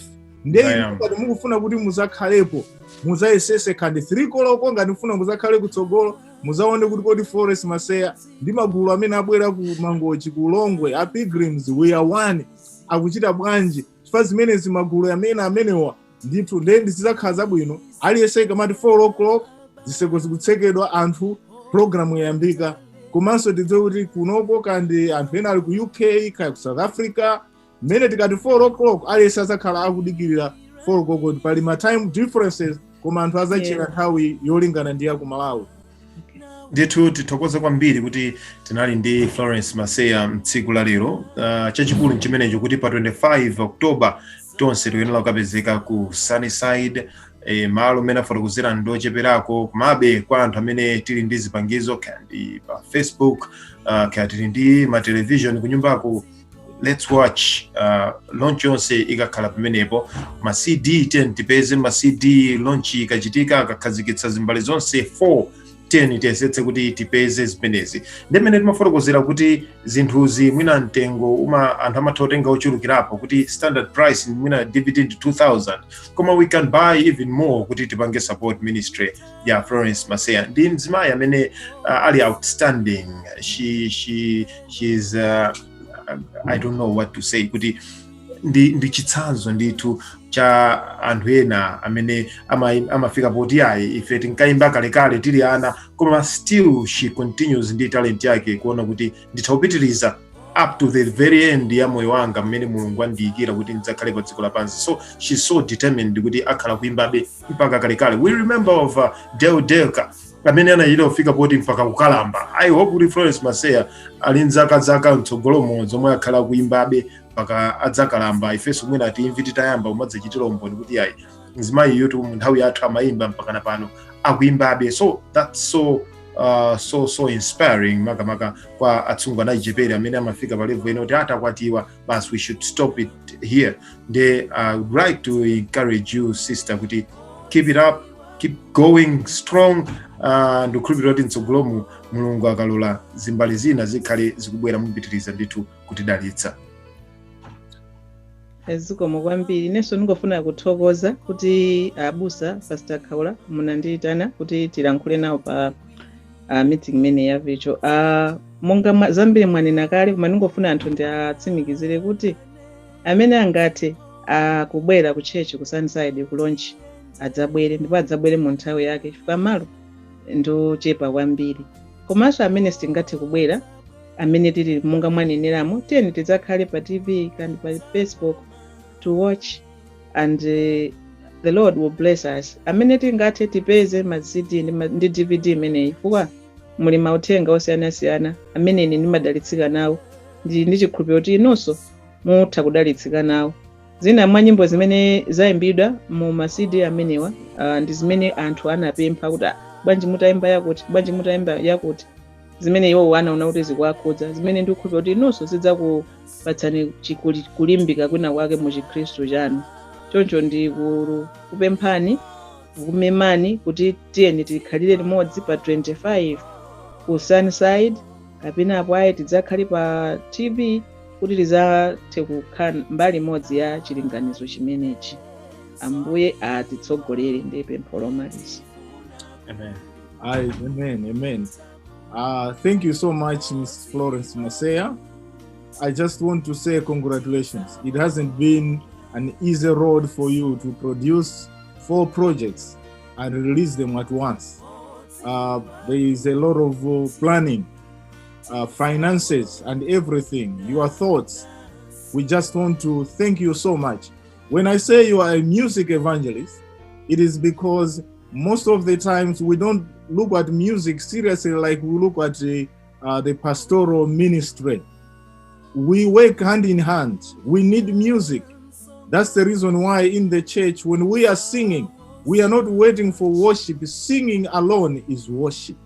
Ndiye ngati mukufuna kuti muzakhalepo, muzayesese kandi 3 koloko. Ngati mufuna muzakhale kutsogolo, muzaone kuti kodi Florence Maseya ndi magulu amene abwera ku Mangochi, ku Longwe, a Pilgrims, We Are One, akuchita bwanji, chifukwa zimenezi magulu amene amenewa ndithu ndiye zizakhala zabwino. Aliyense ikamati 4 o'clock, zitseko zikutsekedwa, anthu programu yayambika. Komanso tidziwe kuti kunoko kandi anthu ena ali ku UK, kaya ku South Africa, mmene tikati 4 o'clock aliyense azakhala akudikirira 4 o'clock. Pali ma time differences, koma anthu azachera nthawi yolingana ndi ya ku Malawi. Ndithu tithokoze kwambiri kuti tinali ndi Florence Maseya mtsiku la lero. Chachikulu nchimenecho kuti pa 25 October tonse tikuyenera kukapezeka ku Sunnyside. Malo amene afotokozera ndocheperako, komabe kwa anthu amene tili ndi zipangizo, kaya ndi pa Facebook, kaya tili ndi ma television kunyumbako, let's watch launch yonse ikakhala pamenepo. Ma CD 10 tipeze ma CD. Launch ikachitika, akakhazikitsa zimbale zonse 4. Tiyeni tiyesetse kuti tipeze zimenezi. Ndi mmene timafotokozera kuti zinthuzi mwina mtengo uma anthu amatha kutenga ochulukirapo, kuti standard price mwina DVD ndi 2000, koma we can buy even more kuti tipange support ministry ya Florence Maseya. Ndi mzimayi amene ali outstanding. She's I don't know what to say, kuti ndi chitsanzo ndithu cha anthu ena amene amafika poti ayi, ife tinkayimba kalekale tili ana, koma still she continues ndi talent yake, kuona kuti nditha kupitiriza up to the very end ya moyo wanga mmene Mulungu andiyikira kuti ndidzakhale pa dziko lapansi. So she's so determined kuti akhala kuimbabe mpaka kalekale. We remember of Del Delka amene anachita kufika poti mpaka kukalamba. I hope kuti Florence Maseya ali nzaka zaka mtsogolomo zomwe akhala kuimbabe mpaka adzakalamba. Ifenso mwina timvi titayamba kumadzachitira umboni kuti ayi, mzimayi yutu mu nthawi yathu amayimba, mpaka na pano akuimbabe. So that's so inspiring, makamaka kwa atsungwana achichepere amene amafika pa level ino kuti atakwatiwa basi, we should stop it here. Nde I would like to encourage you, sister, kuti keep it up, keep going strong. Ndikukhulupirira kuti mtsogolomu, Mulungu akalola, zimbali zina zikhale zikubwera, mupitiriza ndithu kutidalitsa. Zikomo kwambiri. Inenso ndingofuna kuthokoza kuti abusa Pastor Khaula munandiyitana kuti tilankhule nawo pa meeting imene ya virtual. Monga zambiri mwanena kale, koma ndingofuna anthu ndi atsimikizire kuti amene angathe akubwera ku church ku Sunnyside ku launch adzabwere, ndipo adzabwere mu nthawi yake chifukwa malo ndochepa kwambiri. Komanso amene sitingathe kubwera, amene tili monga mwaneneramo, tiyeni tidzakhale pa TV kandi pa Facebook to watch, and the Lord will bless us. Amene tingathe tipeze ma CD ndi DVD imeneyi, chifukwa muli mauthenga osiyanasiyana amene ine ndimadalitsika nawo. Ndili ndi chikhulupiriro kuti inunso mutha kudalitsika nawo. Zina mwa nyimbo zimene zayimbidwa mu ma CD amenewa ndi zimene anthu anapempha kuti, "Ah, bwanji mutayimba yakuti, bwanji mutayimba yakuti," zimene iwowo anaona kuti zikuwakhudza, zimene ndikukhulupirira kuti inunso zidzakupatsani kulimbika kwina kwake mu chikhristu chanu. Choncho ndikupemphani, kukumemani kuti tiyeni tikhalire limodzi pa 25 ku Sunnyside, kapena apo ayi tidzakhale pa TV kuti tidzathe kukhala mbali imodzi ya chilinganizo chimenechi. Ambuye atitsogolere, ndi pempho lomaliza. Amen. Aye, amen, amen. Thank you so much, Ms. Florence Maseya. I just want to say congratulations. It hasn't been an easy road for you to produce four projects and release them at once. There is a lot of planning, finances, and everything, your thoughts. We just want to thank you so much. When I say you are a music evangelist, it is because most of the times we don't look at music seriously like we look at the pastoral ministry. We work hand in hand. We need music. That's the reason why in the church, when we are singing, we are not waiting for worship. Singing alone is worship.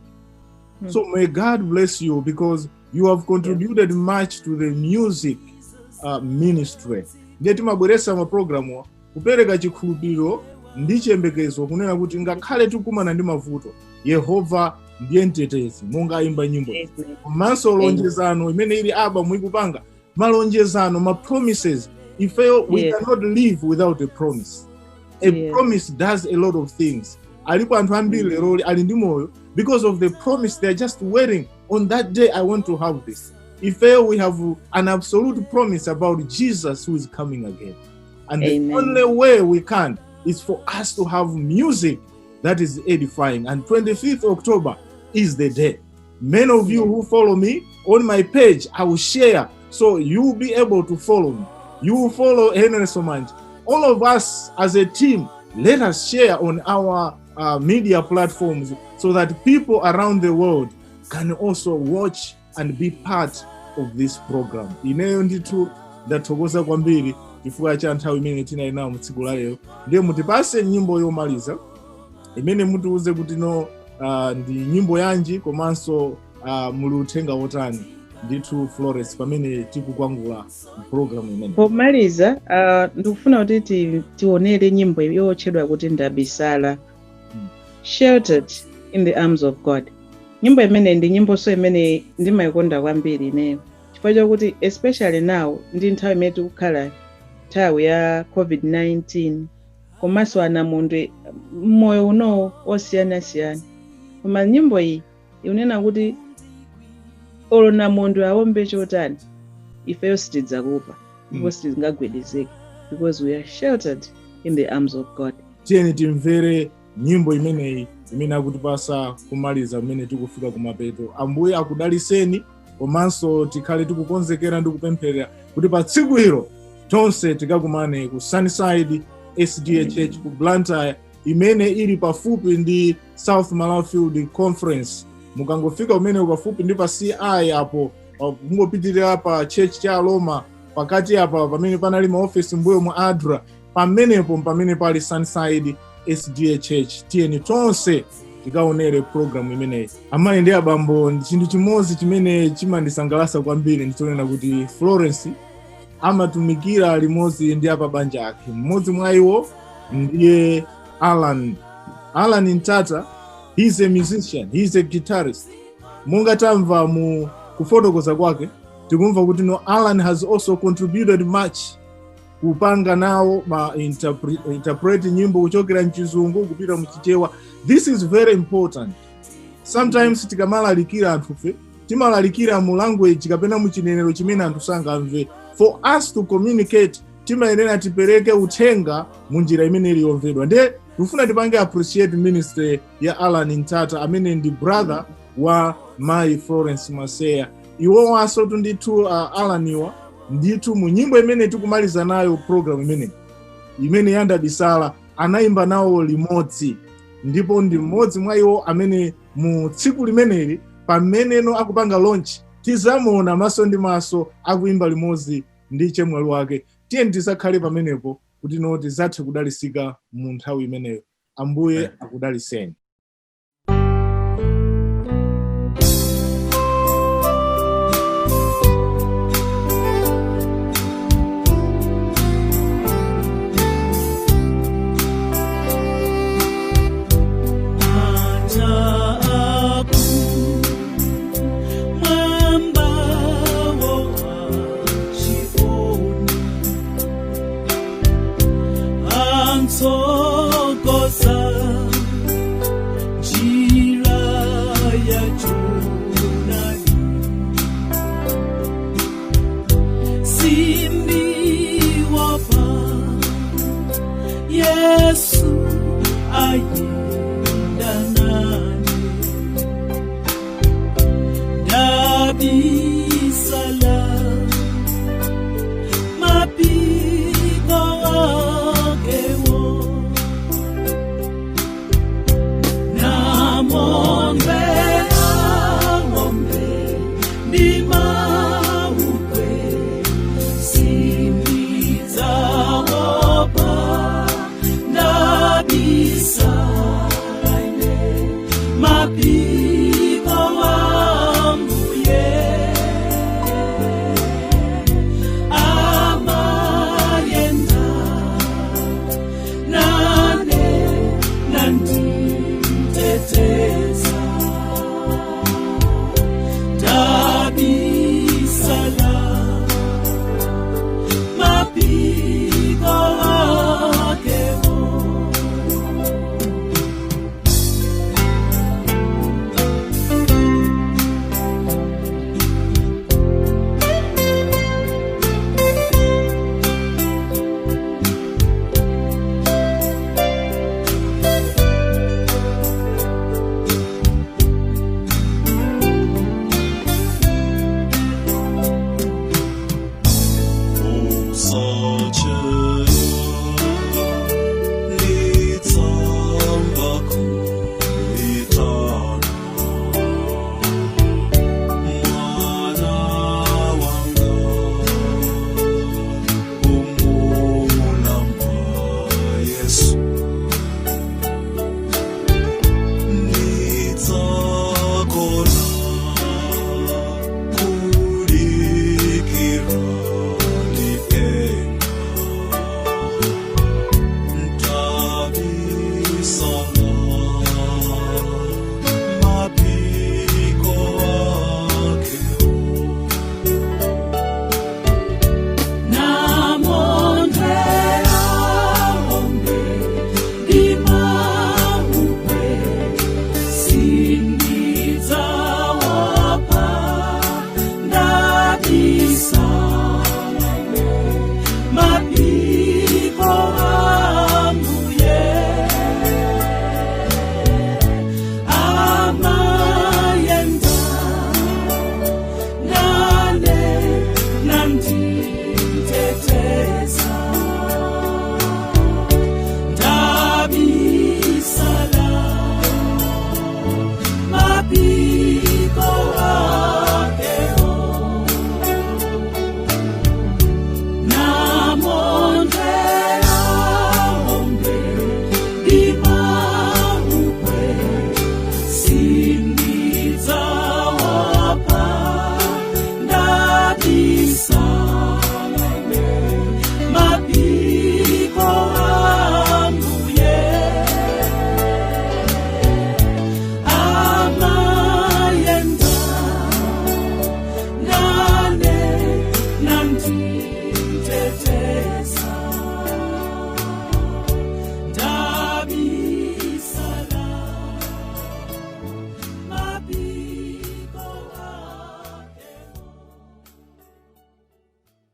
So may God bless you because you have contributed much to the music ministry. Ndiye timabweretsa mapulogalamu kupereka chikhulupiriro ndi chiyembekezo kunena kuti ngakhale tikumana ndi mavuto, Yehova ndiye mtetezi, monga ayimba nyimbo, komanso lonjezano imene ili aba mwikupanga malonjezano, ma promises. Ifeyo we cannot live without a promise. A promise does a lot of things. Alipo anthu ambiri lero ali ndi moyo because of the promise. They are just waiting on that day, "I want to have this." Ifeyo we have an absolute promise about Jesus who is coming again, and the Amen. Only way we can is for us to have music that is edifying. And 25th October is the day. Many of you who follow me on my page, I will share so you will be able to follow me. You will follow Henry Somanje. All of us as a team, let us share on our media platforms so that people around the world can also watch and be part of this program. Ineyo ndithu ndathokoza kwambiri chifukwa cha nthawi imene tinali nayo mu tsiku la lero. Ndiye mutipase nyimbo yomaliza imene mutiuze kuti no, ndi nyimbo yanji, komanso muli uthenga wotani ndithu, Florence, pamene tikukwangula program imene. Pomaliza, ndikufuna kuti tionere nyimbo yotchedwa kuti "Ndabisala", "Sheltered". In the Arms of God. Nyimbo imene ndi nyimboso imene ndimayikonda kwambiri ineyo, chifukwa chokuti especially now ndi nthawi imene tikukhala, nthawi ya COVID-19, komanso anamondwe moyo unowo osiyanasiyana, koma nyimbo iyi ikunena kuti olo namondwe awombe chotani, ifeyo sitidzakupa ndipo sitingagwedezeke because we are sheltered in the arms of God. Tiyeni timvere nyimbo imeneyi imene akutipasa kumaliza mmene tikufika kumapeto. Ambuye akudaliseni, komanso tikhale tikukonzekera ndi kupempherera kuti pa tsiku ilo tonse tikakumane ku Sunnyside SDA Church ku Blantyre, imene ili pafupi ndi South Malawi Field Conference. Mukangofika umene pafupi ndi pa CI apo, kungopitirira pa church cha Roma pakati apa pamene panali maofesi mbuyo mu ADRA, pamenepo pamene pali Sunnyside SDA Church. Tiyeni tonse tikaonere program imeneyi. Amayi ndi abambo, ndi chinthu chimodzi chimene chimandisangalatsa kwambiri ndichonena kuti Florence amatumikira limodzi ndi apabanja ake. Mmodzi mwa iwo ndiye Alan, Alan Ntata. He's a musician, he's a guitarist. Monga tamva mu kufotokoza kwake, tikumva kuti no, Alan has also contributed much kupanga nawo ma interpret nyimbo kuchokera mchizungu kupita mchichewa. This is very important. Sometimes tikamalalikira anthufe timalalikira mu language kapena mu chinenero chimene anthu sangamve. For us to communicate, timayenera tipereke uthenga mu njira imene ili yomvedwa. Ndiye tikufuna tipange appreciate ministry ya Alan Ntata, amene ndi brother wa mayi Florence Maseya. Iwowanso ndithu Alaniwa ndithu mu nyimbo imene tikumaliza nayo program imene imene yandabisala anayimba nawo limodzi, ndipo ndi mmodzi mwa iwo amene mu tsiku limeneli pameneno akupanga launch tizamuona maso ndi maso akuyimba limodzi ndi chemwali wake. Tiye tisakhale pamenepo kuti no tizathe kudalisika mu nthawi imeneyo. Ambuye akudaliseni. Tsokoza njira ya Jonani, sindiwopa, Yesu aye.